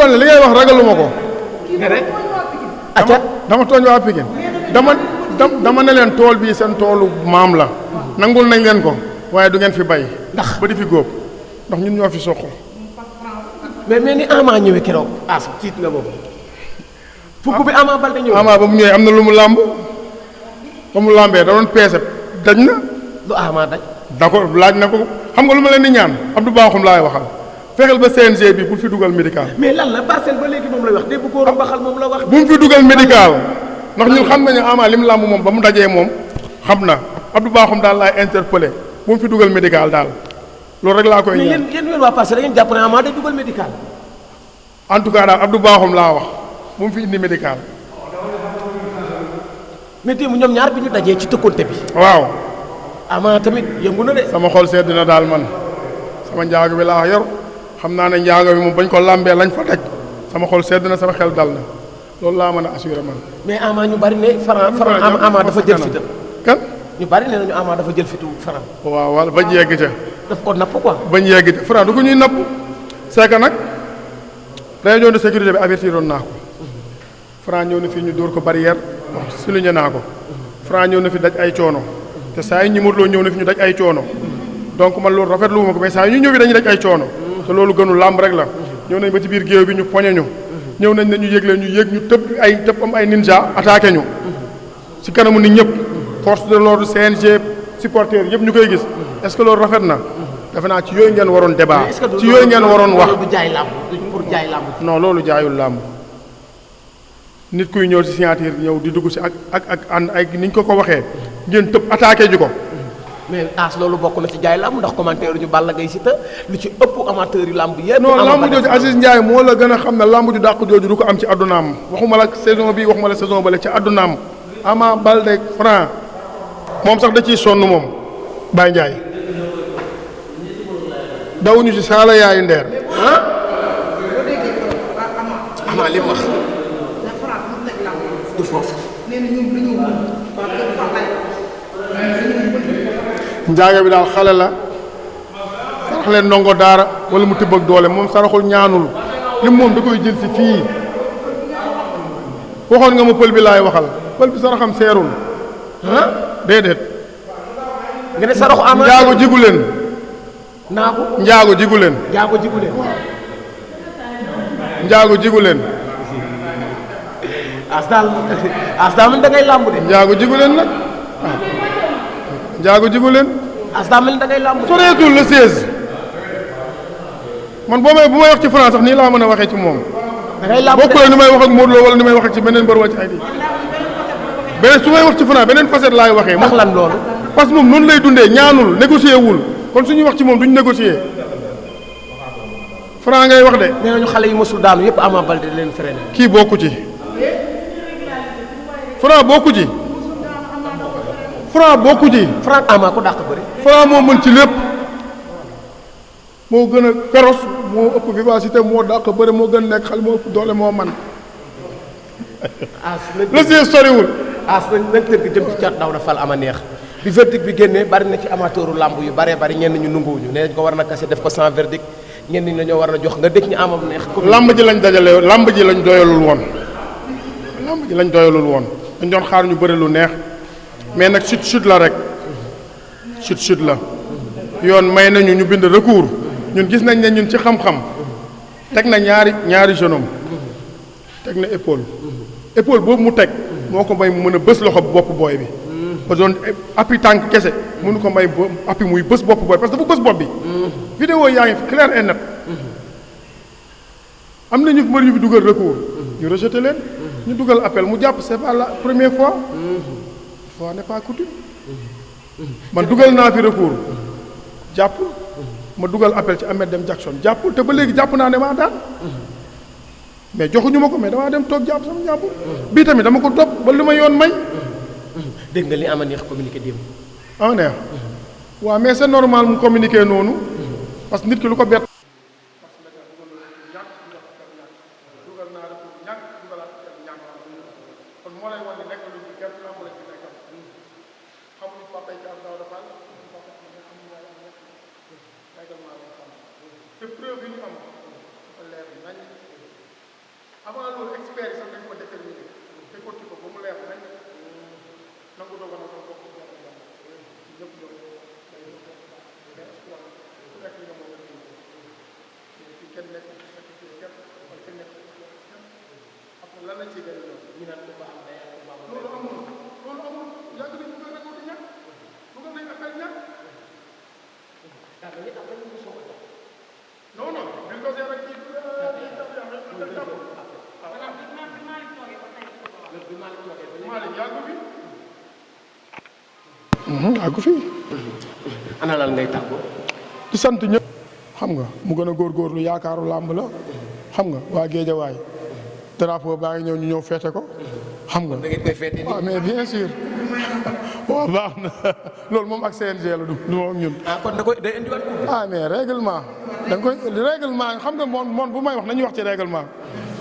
xamal ne li ngay wax ragaluma ko. acca dama tooñ waa Pikine dama ne leen tool bii seen toolu maam la. nangul nañ leen ko waaye du ngeen fi bay. ndax ba di fi góob ndax ñun ñoo fi soq. mais ni Ama ñëwee keroog as tiit nga boobu. fukk bi Ama Baldé ñëw. Ama ba mu ñëwee am na lu mu làmb ba mu làmbee da doon peese daj na. lu Ama daj. d'accord laaj na ko xam nga lu ma leen di ñaan Abdou Bakhoum laay waxal fexeel ba CNG bi bu fi dugal médical. mais lan la parcelle ba léegi moom lay wax démb góor mbaxal moom la wax. bu mu fi dugal médical ndax ñun xam nañu Ama li mu làmb moom ba mu dajee moom xam na Abdou Bakhoum daal laay interpellé bu mu fi dugal médical daal loolu rek laa koy ñaan. mais yéen waa parcelle da ngeen jàpp ne Ama day dugal médical. en tout cas daal Abdou Bakhoum laa wax bu mu fi indi médical. mais démb ñoom ñaar bi ñu dajee ci tëkkonte bi. waaw. Ama tamit yëngu na de. sama xol sedd na daal man sama njaago bi laa yor xam naa ne njaago bi moom bañ ko làmbee lañ fa daj sama xol sedd na sama xel dal na loolu laa mën a assuré man. mais Ama ñu bari ne Franc Ama dafa jël fitam. kan. ñu bari ne nañu Ama dafa jël fitu Franc. waaw wala bañ yegg ca. daf ko napp quoi. bañ yegg ca Franc du ko ñuy napp c'est que nag réunion de sécurité bi avertiroon naa ko Franc ñëw na fii ñu dóor ko barrière wax souligné naa ko Franc ñëw na fi daj ay coono. te saa yi ñu Modou Lo ñëw na fi ñu daj ay coono donc man loolu rafetlu ma ko mais saa yi ñu ñëw fi dañuy daj ay coono te loolu gënul làmb rek la ñëw nañ ba ci biir géew bi ñu poñe ñu ñëw nañ ne ñu yëg leen ñu yëg ñu tëb am ay ninja attaqué ñu ci kanamu nit ñëpp force de l'ordre CNG supporters yëpp ñu koy gis est-ce que loolu rafet na defe naa ci yooyu ngeen waroon débat ci yooyu ngeen waroon wax du jaay làmb pour jaay làmb. non loolu jaayul làmb nit kuy ñëw ci signature ñëw di dugg si ak ànd ay ni ñu ko waxee ngeen tëb attaqué ji ko. mais as loolu bokk na ci jaay làmb ndax commentaire ñu Balla Gaye Siteu lu ci ëpp amateur yi làmb yëpp. non làmb jooju Aziz Ndiaye moo la gën a xam ne làmb ju dàq jooju du ko am ci addunaam waxuma la saison bi waxuma la saison bale ci addunaam Ama Baldé Franc moom sax da ciy sonn moom Baye Ndiaye dawuñu ci saala yaayu ndeer Ama li mu wax du foofu. njaaga bi daal xale la sarax leen ndongo daara wala mu tibb ak doole moom saraxul ñaanul lim moom da koy jël si fii waxoon nga ma pël bi laay waxal pël bi saraxam seerul déedéet nga ne saraxu Ama njaago jigu leen naagu njaago jigu leen njaago jigu leen njaago jigu leen as daal mel da ngay làmb de. njaago jigu leen nag njaago jigu leen as daal mel da ngay làmb de. soreetul le 16 man bu may wax ci France sax nii laa mën a waxee ci moom da ngay làmb de bokkul ni may wax ak Modou Lo wala ni may wax ak ci beneen mbër wala ci ay di beneen su may wax ci France beneen facette laay waxee ndax lan loolu. parce que moom noonu lay dundee ñaanul négocier wul kon suñuy wax ci moom duñ négocier Franc ngay wax de. nee nañu xale yi mosul daanu yëpp Ama Baldé leen freiné. kii bokku ci Franc bokku ci Franc bokku ci. Franc Ama ko dàq bëri. Franc moo mën ci lépp moo gën a féroce moo ëpp vivacité moo dàq bëri moo gën nekk xale moo ëpp doole moo man la see soriwul. nañ tëgg jëm ci cat daw na fal ama neex bi verdict bi génnee bari na ci amateuru làmb yu baree bari ñenn ñu nanguwuñu nee nañ ko war na kase def ko sans verdict ñenn ñi dañoo war na jox nga dëkk ñu amam neex. lamb ji lañ dajale lamb ji lañ doyalul woon lamb ji lañ doyalul woon dañ doon xaar ñu bëri lu neex mais nag chute la rek chute la yoon may nañu ñu bind recours ñun gis nañ ne ñun ci xam-xam teg na ñaari jeune homme teg na épaule boobu mu teg moo ko may mu mën a bës loxo bopp booy bi ba doon appui tànk kese mënu ko may appui muy bës bopp booy parce que dafa bës bopp bi vidéo yaa ngi fi clair et net am na ñu mbër ñu fi dugal recours ñu rejeté leen ñu dugal appel mu jàpp c'est pas la première fois n'est pas coutume man dugal naa fi recours jàpp ma dugal appel ci Ahmed Dem Jackson jàppul te ba léegi jàpp naa ne maa daan mais joxuñu ma ko mais damaa dem toog jàpp sama jàpp bii tamit dama ko topp ba li ma yoon may. dégg nga li ama neex communiqué démb. ama neex waaw mais c'est normal mu communiqué noonu parce que nit ki lu ko bett. avant loolu experts yi sax dañ ko déterminer décortiquer ko ba mu leer nañ nangu dogal na ko bokk ñëpp ñëw day espoir ku nekk li nga moom rek fii kenn nekk certifié kenn wala kenn nekk kenn après lan lañ ciy gën a ñu naan lu baax day loolu amul yàgg nañ bëgg rek di ñàkk bëgg nañ appel ñàkk non non bi ko rek ci àggu fi ana lan ngay tàggoo. di sant ñëpp xam nga mu gën a góorgóorlu yaakaaru làmb la xam nga waa Géejawaay drapeau baa ngi ñëw ñu ñëw feete ko xam nga da ngeen koy feete waaw mais bien sûr waaw baax na loolu moom ak CNG la du moom ñun kon da koy day indiwaat coupe. mais règlement da nga koy règlement xam nga moom bu may wax nañuy wax ci règlement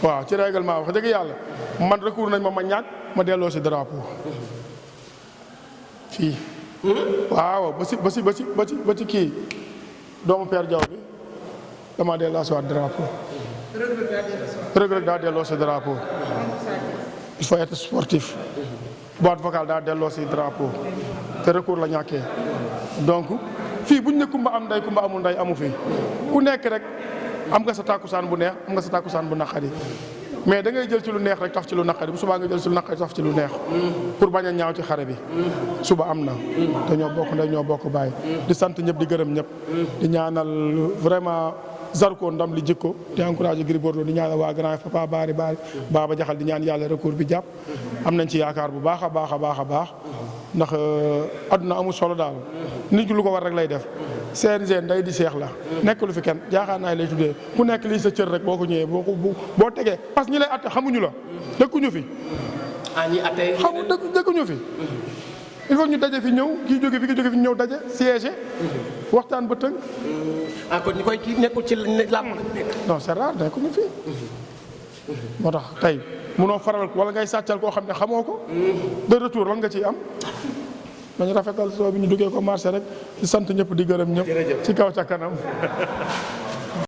waaw ci règlement wax dëgg yàlla man recours nañ ma ñàkk ma delloo si drapeau fii waaw ba ci kii doomu Père Diaw bi dama delloo si waat drapeau Reug daa delloo si drapeau il faut être sportif boîte vocale daa delloo si drapeau te recours la ñàkkee donc fii buñ ne kumba am nday kumba amul nday amu fi ku nekk rek am nga sa tàkkusaan bu neex am nga sa tàkkusaan bu naqari mais da ngay jël ci lu neex rek taf ci lu naqari bu subaa nga jël ci lu naqari taf ci lu neex pour bañ a ñaaw ci xare bi suba am na te ñoo bokk ndey ñoo bokk bàyyi di sant ñëpp di gërëm ñëpp di ñaanal vraiment Zarko ndam li jikko di encouragé Gris Bordeaux di ñaanal waa grand papa Bari Baba Jaxal di ñaan yàlla recours bi jàpp am nañ ci yaakaar bu baax a baax a baax a baax ndax adduna amul solo daal nit ki lu ko war rek lay def CNG nday di seex la nekk lu fi kenn jaaxaan naay lay tuddee ku nekk lii sa cër rek boo ko ñëwee boo tegee parce que ñi lay atte xamuñu la dëkkuñu fi ñi atte dëkkuñu fi il faut ñu daje fi ñëw kii jóge fi ñëw daje siège waxtaan ba tënk kon ñu koy kii nekkul ci làmb la ñu nekk. non c'est rare nekkuñu fi moo tax tey munoo faral wala ngay sàccal koo xam ne xamoo ko de retour lan nga ciy am nañu rafetal soo bi ñu duggee ko marché rek di sant ñëpp di gërëm ñëpp ci kaw ca kanam